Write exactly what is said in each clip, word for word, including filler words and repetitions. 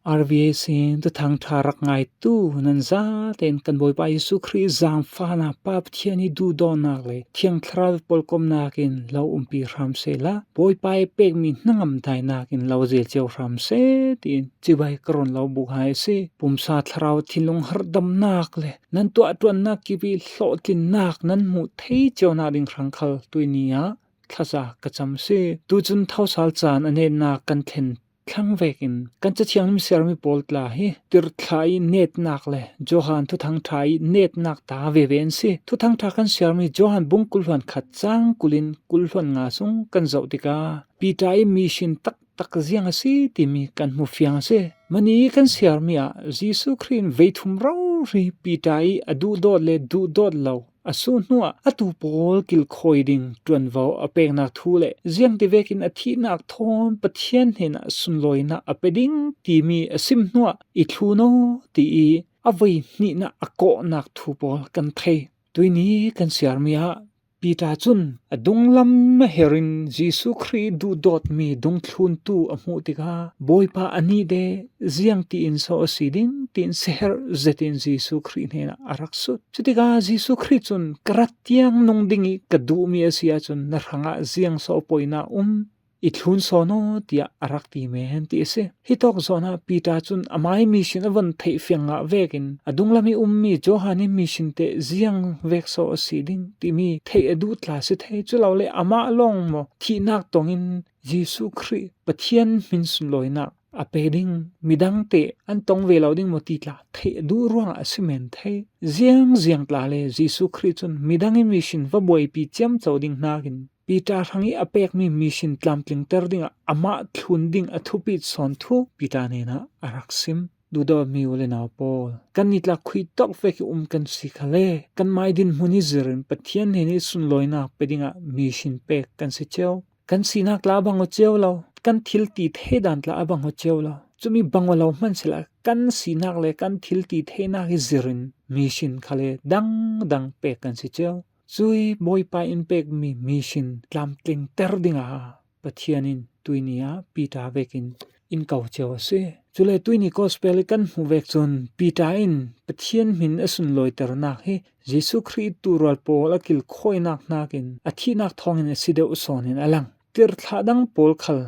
R V A sin Thuthang Ṭha rak ngaitu nan zatein kan Bawipa Jesuh Khrih zaangfahna, Pa Pathian ih duhdawtnak le Thiang Thlarau pawlkomnak in lo umpi hram sehla, Bawipa ih pekmi hnangam dainak in lo zeel cio hram seh, tiin cibai ka run lo buk hai a si. Pumsa Thlarau thinlung harhdamnak le nan tuah ṭuannak kip ih hlawhtlinnak nan hmuh thei cionak ding hrang khal tuihni ah thlaza ka cam si. Tucun thosal caan a netnak kan thlen thlang vekin kan Cathiang lam siarmi pawl tla hi tirhthlah ih netnak le Johan Thuthang Ṭha ih netnak ta veve an si. Thuthang Ṭha kan siarmi Johan bung kul hluan khat cang kul in kul hluan nga sung kan zoh tikah Piter ih mission taktak ziang a si timi kan hmu fiang a si. Mani ih kan siarmi ah Jesuh Khrih in vei thum rori Piter ih a duhdawt le duhdawt lo a suh hnuah atu pawl kilkhawi ding ṭuanvo a peknak thu le ziangti vekin a thihnak thawn Pathian hnenah sunlawinak a pe ding timi a sim hnuah i thlun aw ti ih a voi hnihnak a kawhnak thu pawl kan thei. Tuihni kan siarmi ah Piter cun a dunglam a herin Jesuh Khrih duhdawtmi dungthluntu a hmuh tikah Bawipa, a nih de, ziangtiin so a si ding, tiin siaherh zetin Jesuh Khrih hnenah a rak sut. Cutikah Jesuh Khrih cun ka rat tiang nung ding ih ka duhmi a si ahcun na hrangah ziang so a poinak um, i thlun sawn aw, tiah a rak ti men ti a si. Hitawk zawn ah Piter cun amah ih mission a von theih fiang ngah vekin a dunglam ih ummi Johan ih mission teh ziang vek so a si ding timi theih a duh tla si thei. Culole amah lawng maw thihnak tongin Jesuh Khrih Pathian hmin sunlawinak a pe ding, midang teh an tong ve lo ding maw ti tla theih a duh ruangah a si men thei. Ziangziang tla le Jesuh Khrih cun midang ih mission va buaipi ciamco ding hnakin Piter hrangih a pekmi mission tlamtlingter dingah amah thlun ding a thupit sawn thu Piter hnenah a rak sim. Duhdawtmi u le nau pawl, kannih tla khuitawk vek ih um kan si khal le, kanmah ih dinhmun ih zirin Pathian hnen ih sunlawinak pe dingah mission pek kan si cio. Kan sinak tla a bang aw cio lo, kan thil ti thei dan tla a bang aw cio lo. Cumi bang aw lo hmansehla kan sinak le kan thil ti theinak ih zirin mission khal le dangdang pek kan si cio. Cuih Bawipa in pekmi mission tlamtlingter dingah Pathian in tuihni ah Piter vekin in ko cio a si. Cule tuihni gospel ih kan hmuh vek cun Piter in Pathian hmin a sunlawiternak hi Jesuh Khrih ih tuurual pawl a kilkhawinak hnakin a thihnak thawngin a si deuh sawn in a lang. Tirhthlah dang pawl khal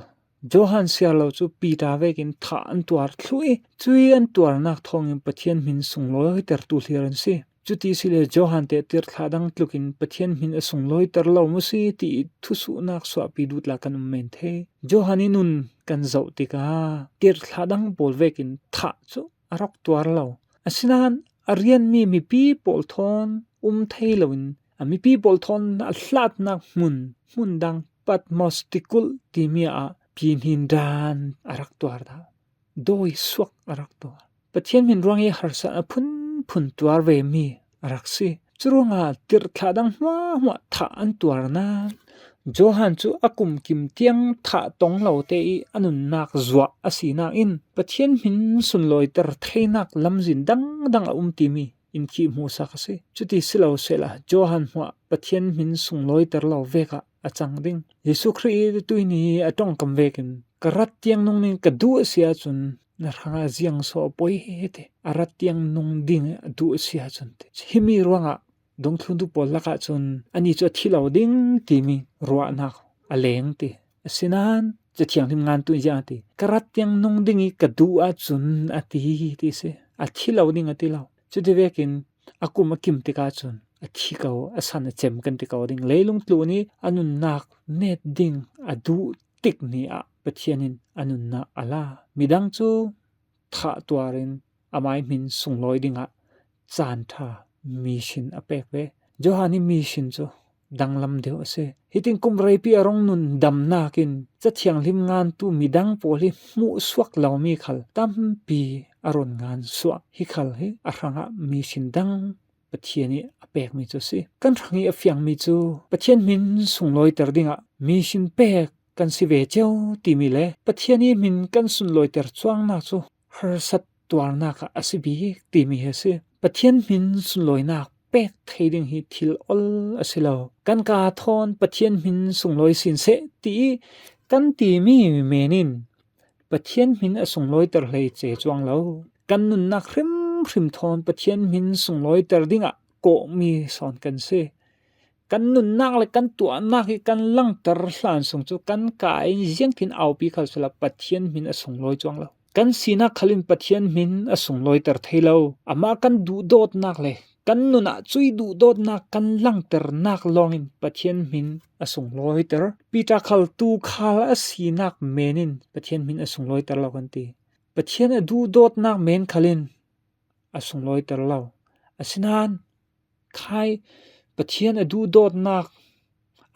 Johan siar lo cu Piter vekin thah an tuar thluh ih cuih an tuarnak thawngin Pathian hmin sunglawitertu hlir an si. Cuti sile Johan teh tirhthlah dang tlukin Pathian hmin a sunglawiter lo maw si ti ih thusuhnak suahpi duh tla kan um men thei. Johan ih nun kan zoh tikah tirhthlah dang pawl vekin thah cu a rak tuar lo. Asinain a rianmi mipi pawl thawn um thei loin a mipi pawl thawn a hlatnak hmun, hmun dang Patmos tikulh timi ah pihnin dan a rak tuar dah. Dawi suak a rak tuar. Pathian hmin ruangih harsat a phunphun tuar vemi a rak si. Curuangah tirhthlah dang hmuahhmuah thah an tuar nain Johan cu a kum kim tiang thah tong lote ih a nunnak zuah a si nain Pathian hmin sunlawiter theinak lamzin dangdang a um timi in khi hmuhsak a si. Cuti si lo sehla Johan hmuah Pathian hmin sunglawiter lo vekah a cang ding. Jesuh Khrih ih tuihni a ṭongkam vekin ka rat tiang nung ding ka duh a si ahcun na hrangah ziang so a poi hi ti. A rat tiang nung ding a duh a si ahcun ti. Himi ruangah dungthluntu pawl lakah cun ani cu a thi lo ding timi ruahnak a leng ti. Asinain Cathianghlim ngantu in ziang a ti, ka rat tiang nung ding ih ka duh ahcun a ti, ti si. A thi lo ding a ti lo. Cuti vekin a kum a kim tikah cun a thi ko, a san a cem kan ti ko ding. Leilung tlun ih a nunnak net ding a duh tik ni ah Pathian in a nunnak a la. Midang cu thah tuar in amai hmin sunglawi dingah caan ṭha mission a pek ve. Johan ih mission cu danglam deuh a si. Hitin kum reipi a rung nun damnak in Cathianghlim ngantu midang pawl hi hmuh suak lomi khal tampi a run ngan suah. Hi khal hi a hrangah mission dang Pathian ih a pekmi cu a si. Kan hrang ih a fiangmi cu Pathian hmin sunglawiter dingah mission pek kan si ve cio timi le Pathian ih hmin kan sunlawiter cuangnak cu harsat tuarnak ah a si bik timi hi a si. Pathian hmin sunlawinak pek thei ding hi thil ol a si lo. Kan kaa thawn Pathian hmin sunglawi sin seh ti ih kan timi men in Pathian hmin a sunglawiter hlei ce cuang lo. Kan nunnak hrimhrim thawn Pathian hmin sunglawiter dingah kawhmi sawn kan si. Kan nunnak le kan tuahnak ih kan langter hlan sung cu kan ka in ziangtin aupi khal sula Pathian hmin a sunglawi cuang lo. Kan sinak khalin Pathian hmin a sunglawiter thei lo. Amah kan duhdawtnak le kan nun ah cuih duhdawtnak kan langternak lawngin Pathian hmin a sunglawiter. Peter khal tuukhal a sinak men in Pathian hmin a sunglawiter lo kan ti. Pathian a duhdawtnak men khalin a sunglawiter lo. Asinain khai Pathian a duhdawtnak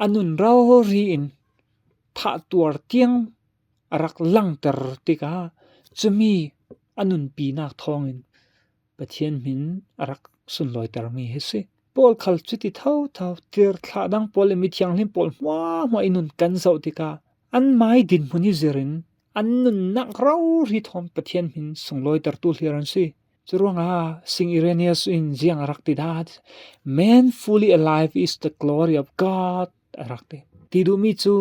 a nun rori in thahtuar tiang a rak langter tikah cumi a nunpinak thawngin Pathian hmin a rak sunlawitermi hi si. Paul khal cuti thotho, tirhthlah dang pawl le mithianghlim pawl hmuahhmuah ih nun kan zoh tikah an mai dinhmun ih zirin an nunnak rori thawn Pathian hmin sunglawitertu hlir an si. Curuangah Saint Irenaeus in ziang a rak ti dah, "Man fully alive is the glory of God," a rak ti. Ti duhmi cu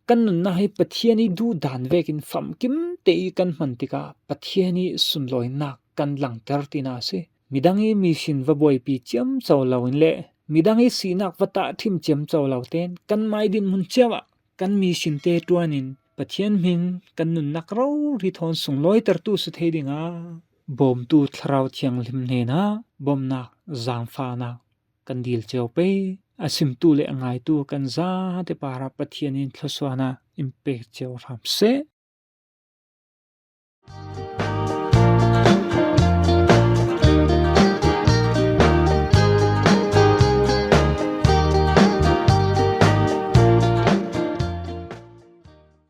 kan nunnak hi Pathian ih duhdan vekin famkim te ih kan hman tikah Pathian ih sunlawinak kan langter tina a si. Midang ih mission va buaipi ciamco loin le midang ih sinak va tahṭhim ciamco lo tein kan mai dinhmun cio ah kan mission te ṭuan in Pathian hmin kan nunnak rori thawn sunglawitertu si thei dingah bawmtu Thlarau Thianghlim hnenah bawmnak, zaangfahnak kan dil cio pei. A simtu le a ngaitu kan zate parah Pathian in thluasuahnak in pek cio hram seh.